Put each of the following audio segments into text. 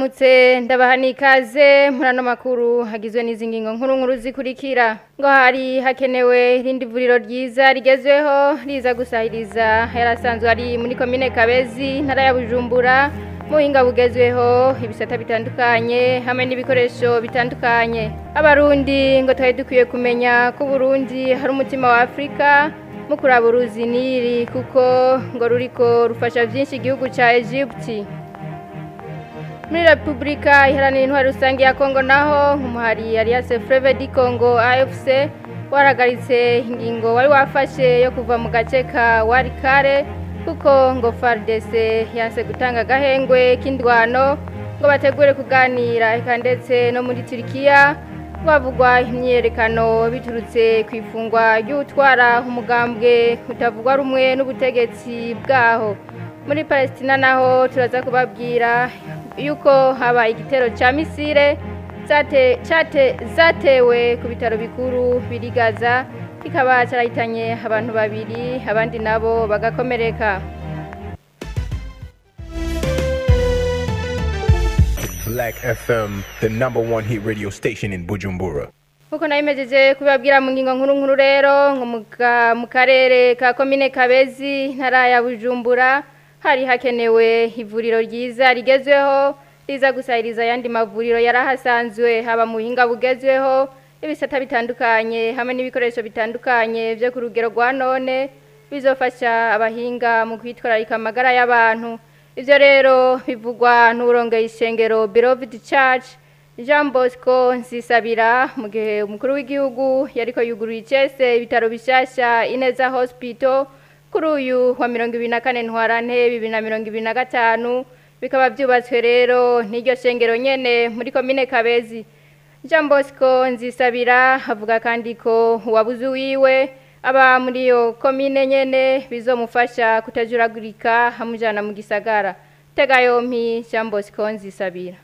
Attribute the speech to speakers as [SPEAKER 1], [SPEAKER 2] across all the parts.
[SPEAKER 1] Ndabaramutse, ndabaha n'ikaze muri ano makuru hagizwe n'izi ngingo nkuru nkuru zikurikira. Ngo hari hakenewe irindi vuriro ryiza rigezweho riza gusahiriza yarasanzwe ari muri komine Kabezi, ntara ya Bujumbura, mu buhinga bugezweho, ibisata bitandukanye hamwe n'ibikoresho bitandukanye. Abarundi ngo twari dukwiye kumenya ko Burundi hari umutima wa Afrika mu kuraba uruzi Nili, kuko ngo ruriko rufasha vyinshi igihugu ca Egypte. Muri Republika Iharanira Intwaro Rusange ya Kongo naho, umuhari Alliance Fleuve du Congo AFC waragaritse ingingo wari wafashe yo kuva mu gace ka Walikale, kuko ngo FARDC yanse gutanga agahengwe k'indwano ngo bategure kuganira. Eka ndetse no muri Turkiya bavugwa imyiyerekano biturutse ku ifungwa ry'utwara umugambwe utavugwa rumwe n'ubutegetsi bwaho. Muri Palestina naho turaza kubabwira yuko habaye igitero ca misile zatewe ku bitaro bikuru biri Gaza, kikaba carahitanye abantu babiri, abandi nabo bagakomereka.
[SPEAKER 2] Black FM, the number one hit radio station in Bujumbura.
[SPEAKER 1] Nkuko nabimejeje kubabwira mu ngingo nkuru nkuru rero, ngo mu karere ka komine Kabezi, ntara ya Bujumbura, hari hakenewe ivuriro ryiza rigezweho riza gusahiriza ayandi mavuriro yarahasanzwe, haba mu buhinga bugezweho, ibisata bitandukanye hamwe n'ibikoresho bitandukanye vyo ku rugero rwa none bizofasha abahinga mu kwitwararika amagara y'abantu. Ivyo rero bivugwa n'uwurongoye ishengero Beloved Church, Jean Bosco Nzisabira, mu gihe umukuru w'igihugu yariko yuguruye icese ibitaro bishasha Ineza Hospital kuri uyu wa 24 Ntwarante 2025, bikaba vyubatswe rero n'iryo shengero nyene muri komine Kabezi. Jean Bosco Nzisabira avuga kandi ko uwabuze uwiwe aba muri iyo komine nyene bizomufasha kutajuragurika amujana mu gisagara. Tega yompi Jean Bosco Nzisabira.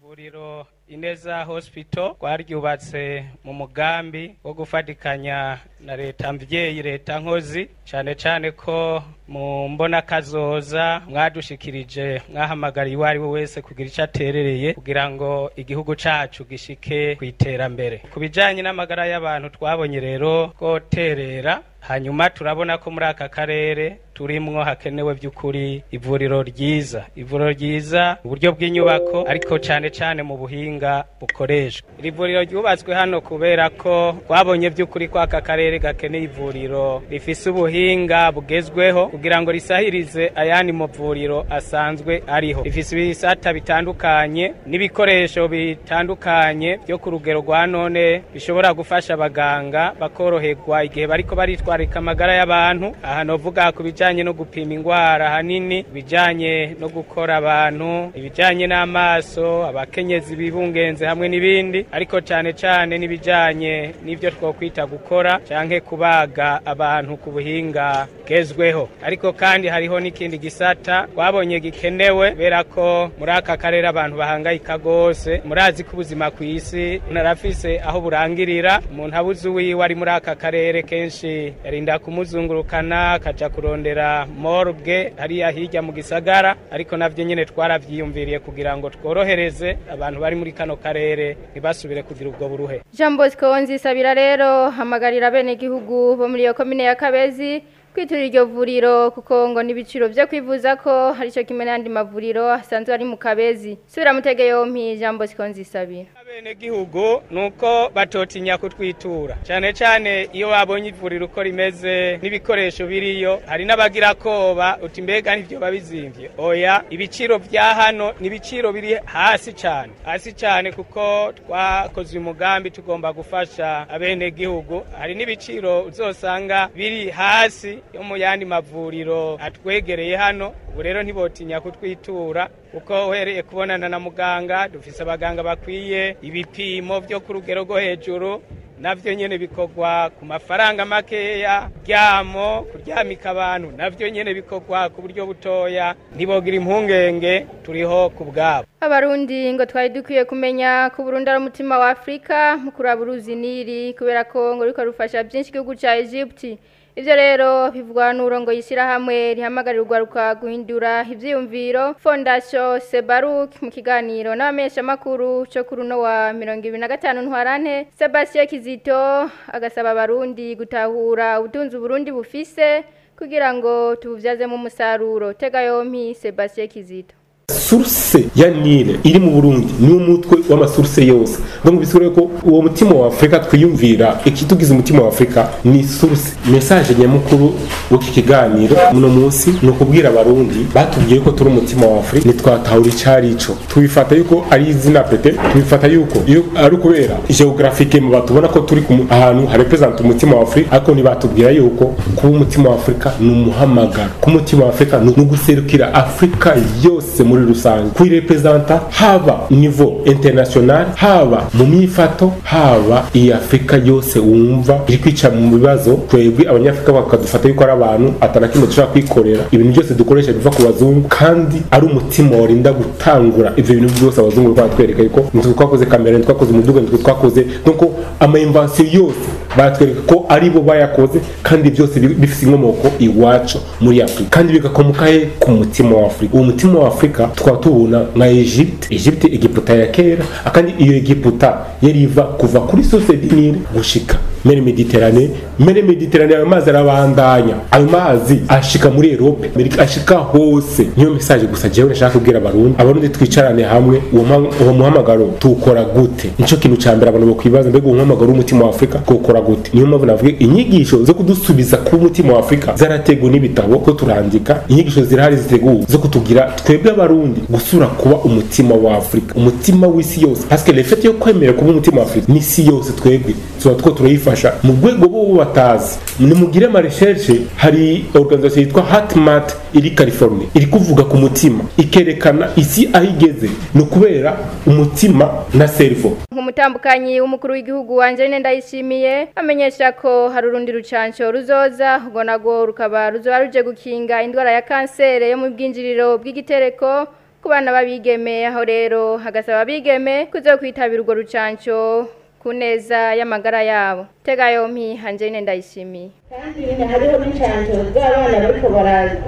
[SPEAKER 3] Ivuriro Ineza Hospital rwaryubatse mu mugambi wo gufatikanya na leta mvyeyi, leta nkozi, cane cane ko mu mbona kazoza mwadushikirije, mwahamagariye uwo ari we wese kugira ico aterereye kugira ngo igihugu cacu gishike kw'iterambere. Ku bijanye n'amagara y'abantu twabonye rero ko terera, hanyuma turabona ko muri aka karere turimwo hakenewe by'ukuri ivuriro ryiza, ivuriro ryiza mu buryo bw'inyubako, ariko cane cane mu buhinga bukoreshwa. Iri vuriro ryubatswe hano kubera ko twabonye by'ukuri ko aka karere gakeneye ivuriro rifise ubuhinga bugezweho kugira ngo risahirize ayandi mavuriro asanzwe ariho. Rifise ibisata bitandukanye n'ibikoresho bitandukanye byo ku rugero rwa none bishobora gufasha abaganga bakoroherwa igihe bariko baritwararika amagara y'abantu. Aha novuga ku bijanye no gupima ingwara, hanini ibijanye no gukora abantu, ibijanye n'amaso, abakenyezi bibungenze hamwe n'ibindi, ariko cane cane n'ibijanye n'ivyo twokwita gukora canke kubaga abantu ku buhinga bugezweho. Ariko kandi hariho n'ikindi gisata twabonye gikenewe, kubera ko muri aka karere abantu bahangayika gose. Murazi ko ubuzima kw'isi unarafise aho burangirira. Umuntu abuze uwiwe ari muri aka karere kenshi yarinda kumuzungurukana akaja kurondera morgue hariya hirya mu gisagara, ariko navyo nyene twaravyiyumviriye kugira ngo tworohereze abantu bari muri kano karere ntibasubire kugira ubwo buruhe.
[SPEAKER 1] Jean Bosco Nzisabira rero hamagarira bene gihugu bo muri iyo komine ya Kabezi kwiturira iryo vuriro, kuko ngo n'ibiciro vyo kwivuza ko hari ico kimwe n'andi mavuriro asanzwe ari mu Kabezi. Subira mutege yompi Jean Bosco Nzisabira.
[SPEAKER 3] Abene gihugu nuko batotinya kutwitura, cane cane iyo babonye ivuriro uko rimeze n'ibikoresho biriyo. Hari n'abagira koba uti mbega nivyo babizimvye. Oya, ibiciro vya hano n'ibiciro biri hasi cane, hasi cane, kuko twakoze umugambi tugomba gufasha abene gihugu. Hari n'ibiciro uzosanga biri hasi yo mu yandi mavuriro atwegereye hano. Ubu rero ntibotinya kutwitura, kuko uhereye kubonana na muganga, dufise abaganga bakwiye, ibipimo vyo ku rugero rwo hejuru navyo nyene bikorwa ku mafaranga makeya, ryamo kuryamika abantu navyo nyene bikorwa ku buryo butoya. Ntibogira impungenge, turiho ku bwabo.
[SPEAKER 1] Abarundi ngo twari dukwiye kumenya ko Burundi ari umutima wa Afrika mu kuraba uruzi Nili, kubera ko ngo ruriko rufasha vyinshi igihugu ca Egypte. Ivyo rero bivugwa n'urongo yishirahamwe rihamagarira urwaruka guhindura ivyiyumviro Fondation Sebaruk mu kiganiro n'abamesha makuru cyo kuri uno wa 2025 Ntwarante. Sebastien Kizito agasaba abarundi gutahura ubutunzi Burundi bufise kugira ngo tubuvyazemo umusaruro. Tega yompi Sebastien Kizito.
[SPEAKER 4] Source ya Nile iri mu Burundi ni umutwe w'amasource yose, donc bisigura ko uwo mutima wa Afrika twiyumvira, ikitugize umutima wa Afrika ni source. Message nyamukuru w'iki kiganiro muno munsi ni ukubwira abarundi batubwiye ko turi umutima wa Afrika, nitwatahura icari ico tubifata yuko ari izina pete, tubifata yuko iyo ari kubera géographique mu batubona ko turi ahantu harepresent umutima wa Afrika, ariko ntibatubwira yuko kuba umutima wa Afrika ni umuhamagaro, ku mutima wa Afrika ni uguserukira Afrika yose muri rusange, kuyirepresenta haba niveau international, haba mu myifato, haba iyi Afrika yose wumva iri kwica mu bibazo. Twebwe abanyafrika bakadufata yuko ari abantu atana kimwe dushobora kwikorera, ibintu byose dukoresha biva ku bazungu, kandi ari umutima warinda gutangura ivyo bintu byose. Abazungu batwereka yuko nitwe twakoze kamera, nitwe twakoze umuduga, nitwe twakoze, donc ama invention yose batwereka ko ari bo bayakoze, kandi byose bifise inkomoko iwacu muri Afrika, kandi bigakomoka he? Ku mutima wa Afrika. Uwo mutima wa Afrika tukaba tubona nka Egypte, Egiputa ya kera, kandi iyo Egiputa yari iva kuva kuri source du Nil gushika mer Méditerranée. Mer Méditerranée, ayo mazi arabandanya, ayo mazi ashika muri Europe, Amerika, ashika hose. Niyo message gusa jewe nashaka kubwira abarundi. Abarundi twicarane hamwe, uwo muhamagaro tuwukora gute? Nico kintu ca mbere abantu bokwibaza, mbega uwo muhamagaro w'umutima wa Afrika tuwukora gute? Niyo mpamvu navuga inyigisho zo kudusubiza ku mutima wa Afrika zarateguwe n'ibitabo ko turandika, inyigisho zirahari ziteguwe zo kutugira twebwe abarundi gusura kuba umutima wa Afrika, umutima w'isi yose, parce que le fait yo kwemera kuba umutima wa Afrika n'isi yose, twebwe tuba two turayifasha mu rwego bo batazi. Nimugire ama recherche, hari organisation yitwa HeartMath iri California, iri kuvuga ku mutima, ikerekana isi aho igeze ni ukubera umutima na cerveau.
[SPEAKER 1] Nk'umutambukanyi w'umukuru w'igihugu Angeline Ndayishimiye amenyesha ko hari urundi rucanco ruzoza, ubwo narwo rukaba ruzoba ruje gukinga indwara ya kansere yo mu bwinjiriro bw'igitereko ku bana b'abigeme. Aho rero hagasaba abigeme kuzokwitabira urwo rucanco ku neza y'amagara yabo. Tega yompi Angeline Ndayishimiye.
[SPEAKER 5] Kandi hariho n'incanco z'abana bariko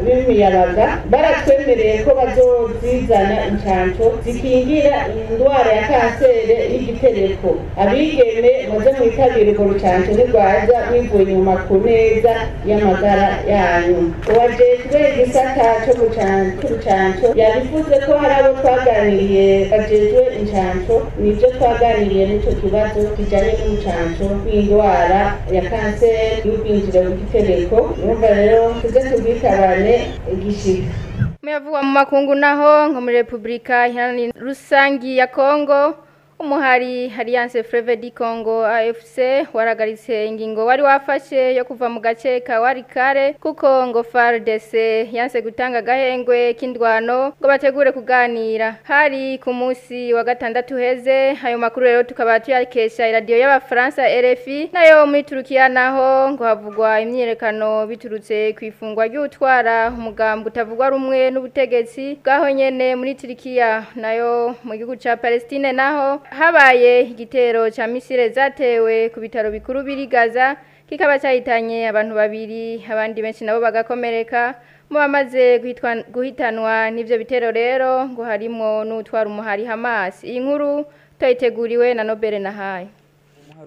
[SPEAKER 5] b'imiyabaga, baratwemereye ko bazozizana, incanco zikingira indwara ya kansere y'igitereko. Abigeme muze mwitabire urwo rucanco nirwaza mwivuye inyuma ku neza y'amagara yanyu. Uwajejwe igisata c'urucanco yabivuze ko hari abo twaganiriye bajejwe incanco, nivyo twaganiriye n'ico kibazo kijanye n'urucanco rw'indwara ya kanseri y'ubwinjiriro bw'igitereko. Urumva rero tuze tubwitabane igishika.
[SPEAKER 1] Muyavugwa mu makungu naho, nko muri Republika Iharanira Rusangi ya Kongo, umuhari Alliance Fleuve du Congo AFC waragaritse ingingo wari wafashe yo kuva mu gace ka Walikale, kuko ngo FARDC yanse gutanga agahengwe k'indwano ngo bategure kuganira. Hari ku munsi wa gatandatu heze. Ayo makuru rero tukaba tuyakesha iradiyo y'abafaransa RFI. Nayo muri Turukiya naho ngo havugwa imyiyerekano biturutse ku ifungwa ry'utwara umugambi utavugwa rumwe n'ubutegetsi bwaho nyene muri Turukiya. Nayo mu gihugu ca Palestine naho habaye igitero ca misile zatewe ku bitaro bikuru biri Gaza, kikaba cyahitanye abantu babiri, abandi benshi nabo bagakomereka. Mu bamaze guhitanwa n'ivyo bitero rero ngo harimwo n'utwara umuhari Hamas. Iyi nkuru twayiteguriwe na Nobel Nahaye.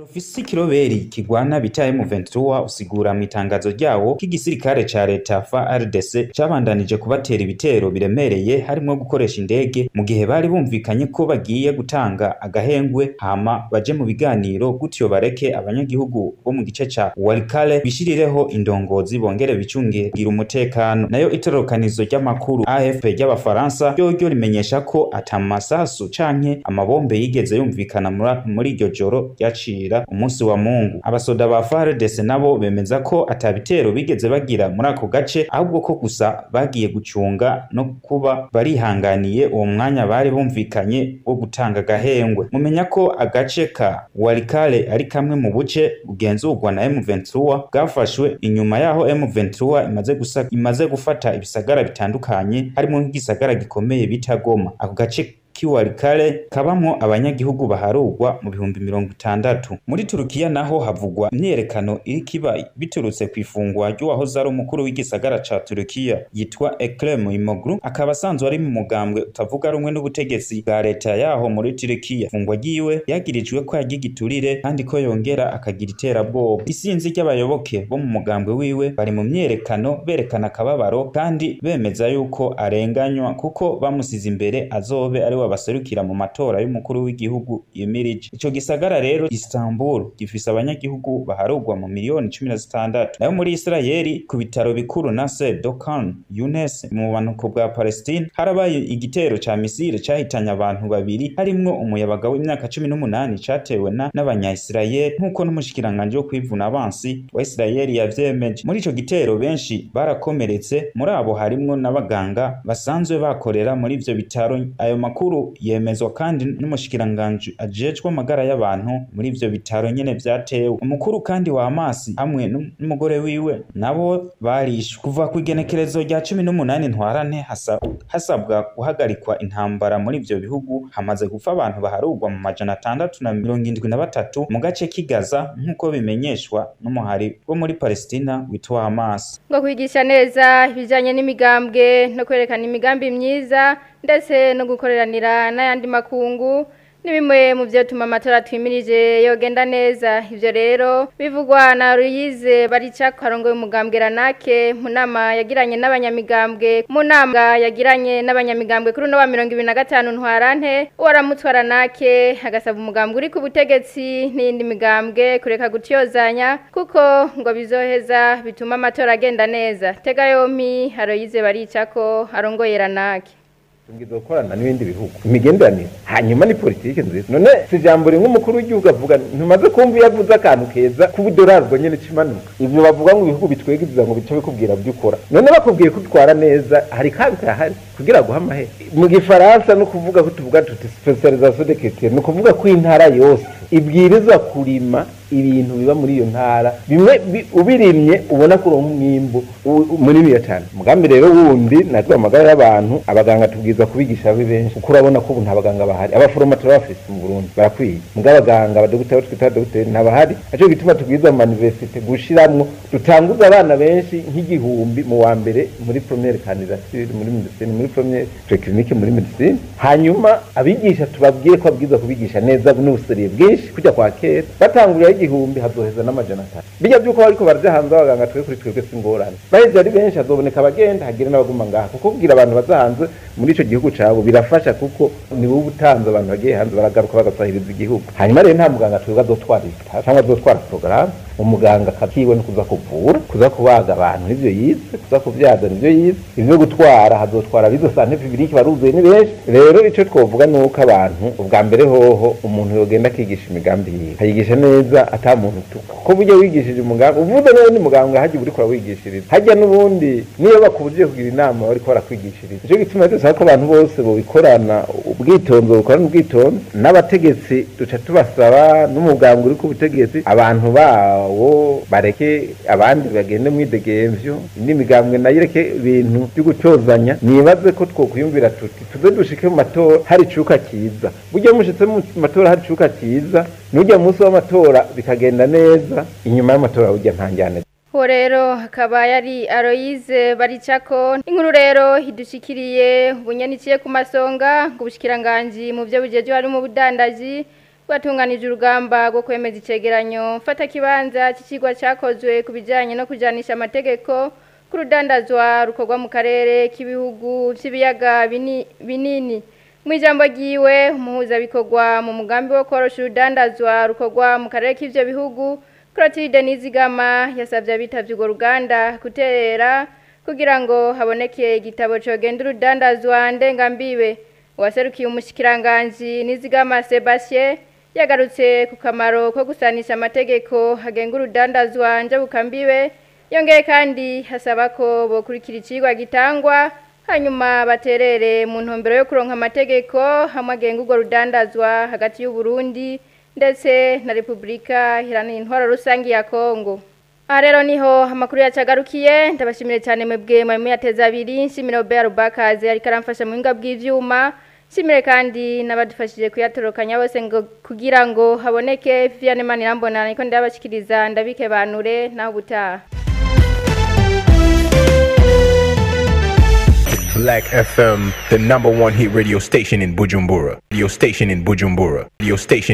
[SPEAKER 6] Ufise ikiroberi kigwana bita M23 usigura mu itangazo ryawo ko igisirikare ca leta FARDC cabandanije kubatera ibitero biremereye, harimwo gukoresha indege, mu gihe bari bumvikanye ko bagiye gutanga agahengwe hama baje mu biganiro, gutyo bareke abanyagihugu bo mu gice ca Walikale bishirireho indongozi bongere bicungira umutekano. Nayo itororokanizo ry'amakuru AFP ry'abafaransa ryoryo rimenyesha ko ata masasu canke amabombe yigeze yumvikana muri iryo joro ryaciye umunsi wa Mungu. Abasoda ba FARDC nabo bemeza ko atabitero bigeze bagira muri ako gace, ahubwo ko gusa bagiye gucunga no kuba barihanganiye uwo mwanya bari bumvikanye wo gutanga agahengwe. Mumenya ko agace ka Walikale ari kamwe mu buce bugenzurwa na M23 bwafashwe inyuma yaho M23 imaze gufata ibisagara bitandukanye, harimo nk'igisagara gikomeye bita Goma. Ako gace k'iWalikale kabamwo abanyagihugu baharugwa mu 60,000. Muri Turukiya naho havugwa imyiyerekano iriko iba biturutse kw'ifungwa ry'uwahoze ari umukuru w'igisagara ca Turukiya yitwa Ekrem İmamoğlu, akaba asanzwe ari mu mugambwe utavuga rumwe n'ubutegetsi bwa leta yaho muri Turukiya. Ifungwa ryiwe yagirijwe ko yagiye igiturire kandi ko yongera akagira iterabwoba. Isinzi ry'abayoboke bo mu mugambwe wiwe bari mu myiyerekano berekana akababaro kandi bemeza yuko arenganywa kuko bamusize imbere azobe ari we abaserukira mu matora y'umukuru w'igihugu yimirije. Ico gisagara rero Istanbul gifise abanyagihugu baharugwa mu miliyoni 16. Nayo muri Israeli ku bitaro bikuru Nasser Dokan Younes mu bumanuko bwa Palestine harabaye igitero ca misile cahitanye abantu babiri harimwo umuyabaga w'imyaka 18 catewe n'abanya-Israel nk'uko n'umushikiranganji wo kwivuna abansi wa Israel yavyemeje. Muri ico gitero benshi barakomeretse, muri abo harimwo n'abaganga basanzwe bakorera muri ivyo bitaro. Ayo makuru yemezwa kandi n'umushikiranganji ajejwe amagara y'abantu muri ivyo bitaro nyene vyatewe. Umukuru kandi wa Hamas hamwe n'umugore wiwe nabo barishwe. Kuva kw'igenekerezo rya 18 Ntwarante hasabwa guhagarikwa intambara muri ivyo bihugu, hamaze gupfa abantu baharugwa mu 673 mu gace k'i Gaza nk'uko bimenyeshwa n'umuhari wo muri Palestina witwa Hamas.
[SPEAKER 1] Ngo kwigisha neza ibijanye n'imigambwe no kwerekana imigambi myiza ndetse no gukoreranira n'ayandi makungu ni bimwe mu vyotuma amatora twimirije yogenda neza. Ivyo rero bivugwa na Ruyize Barica karongo y'umugambwe Ranake mu nama yagiranye n'abanyamigambwe mu nama yagiranye n'abanyamigambwe kuri no wa 2025 Ntwarante. Uwaramutwa Ranake agasaba umugambwe uri ku butegetsi n'indi migambwe kureka gutyozanya kuko ngo bizoheza bituma amatora agenda neza. Tega yompi Ruyize Barica ko arongoye Ranake.
[SPEAKER 7] Tubwirizwa gukorana n'ibindi bihugu imigenderanire, hanyuma ni politike nziza. None si ijambo rimwe umukuru w'igihugu avuga, ntumaze kumva iyo avuze akantu keza k'ubudorari ubwo nyene cimanuka. Ivyo bavuga ngo ibihugu bitwegeza ngo bice bikubwira vyo ukora, none bakubwiye ko utwara neza hari kabi kahari kugira guha amahera. Mu gifaransa no kuvuga ko tuvuga tuti specialisation de culture, ni ukuvuga ko intara yose ibwirizwa kurima ibintu biba muri iyo ntara, bimwe ubirimye ubona ko uronka umwimbu munini cyane. Umugambi rero wundi natwe amagara y'abantu, abaganga tubwiza kubigisha abe benshi, kuko urabona ko ubu nta baganga bahari. Abaforoma turabafise mu Burundi barakwiye, mugabo abaganga abadogiteri twita dogiteri ntabahari. Aco gituma tubwiza mu universite gushiramwo dutanguza abana benshi nk'igihumbi mu wa mbere muri première candidature muri medicine, muri première preclinique muri medicine. Hanyuma abigisha tubabwiye ko babwiza kubigisha neza n'ubuseriye bwinshi kujya kwa kera, batangurira igihumbi hazoheza n'amajana 5. Bijya byuko bariko baraja hanze abaganga twe kuri twebwe singorane, baheze ari benshi hazoboneka abagenda hagire n'abaguma ngaha, kuko kubwira abantu baza hanze muri ico gihugu cabo birafasha, kuko ni wowe utanze abantu bagiye hanze baragaruka bagasahiriza igihugu. Hanyuma rero nta muganga twebwe azotwara ibitaro cyangwa azotwara porogaramu. Umuganga akakiwe no kuza kuvura, kuza kubaga abantu nivyo yize, kuza kuvyaza nivyo yize, ivyo gutwara hazotwara bizo sante publique baruzuye ni benshi. Rero ico twovuga nuko abantu ubwa mbere hoho umuntu yogenda akigisha imigambi yiwe, ayigisha neza ata muntu utuka, kuko burya wigishije umuganga uvuze n'ubundi muganga hajya uriko urawigishiriza, hajya n'ubundi niyo bakubujije kugira inama bariko barakwigishiriza. Ico gituma dusaba ko abantu bose bobikorana ubwitonzi, bobikorana ubwitonzi n'abategetsi duca tubasaba n'umuganga uri ku butegetsi abantu bawo bareke abandi bagende mwidegemvyo, indi migambwe nayo ireke ibintu byo gucozanya. Nibaze ko twokwiyumvira tuti tuze dushike mu matora hari icuka kiza. Burya mushitse mu matora hari icuka kiza, nujya munsi w'amatora bikagenda neza, inyuma y'amatora burya ntanjyane.
[SPEAKER 1] Uwo rero akaba yari Aloyize Baricako. Inkuru rero idushikiriye ubunyaniciye ku masonga ngo ubushikiranganji mu byo bujeje hari mu budandaji bwatunganije urugamba rwo kwemeza icegeranyo mfata kibanza c'icigwa cakozwe ku bijanye no kujanisha amategeko ku rudandazwa rukorwa mu karere k'ibihugu vy'ibiyaga binini. Mu ijambo ryiwe umuhuzabikorwa mu mugambi wo korosha urudandazwa rukorwa mu karere k'ivyo bihugu Clotilde Nizigama yasavye abitavye urwo ruganda guterera kugira ngo haboneke igitabo cogenda urudandazwa ndengambibe. Uwaserukiye umushikiranganji Nizigama Sebastien yagarutse ku kamaro ko gusanisha amategeko agenga urudandazwa njabukambibe, yongeye kandi hasaba ko bokurikira icigwa gitangwa hanyuma baterere mu ntumbero yo kuronka amategeko hamwe agenga urwo rudandazwa hagati y'u Burundi ndetse na Republika Iharanira Intwaro Rusangi ya Kongo. Aha rero niho amakuru yacagarukiye. Ndabashimire cyane mwebwe mwari muyateze abiri. Nshimire Robert Rubakaze ariko aramfasha mu buhinga bw'ivyuma. Shimire kandi n'abadufashije kuyatorokanya bose ngo kugira ngo haboneke. Viviane Manirambona niko ndabashikiriza, ndabike banure naho ubutaha.
[SPEAKER 2] Black FM, the number one hit radio station in Bujumbura. Radio station in Bujumbura. Radio station.